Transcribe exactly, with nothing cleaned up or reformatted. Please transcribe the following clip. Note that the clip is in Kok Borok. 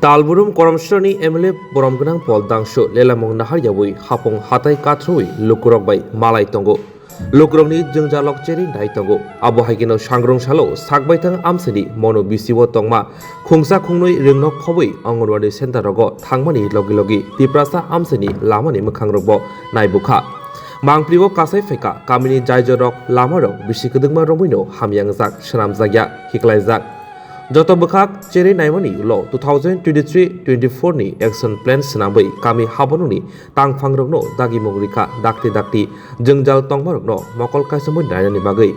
Talburum Koromsrani M L A borom gwnang Pol Dangsu lelamung nahar yawi hapung hatai kathrowi lukurok bai malai tongo. Lukurokni jwngjalok cherwi nai tongo. Abo hai kheno sangrong salo sakbaithang amsini mono bisiwo tongma khungsa khungnwi rwngnok khobwi Anganwadi center rogo thangmani logi logi Tiprasa amsini lamani mwkhangrokbo naibukha. Mangprio kasai phaikha kamini jaijorok lamarok bisi kwdwkma romwino hamyangjak, swnamjakya, hiklaijak. Joto bwkhak cherwi naimani ulo two thousand twenty-three twenty-four ni action plan swnamwi kami haborokni tangphangrokno dagimung rikha dakti dakti jwngjal tongmarokno mokol kaisomwi nainani bagwi.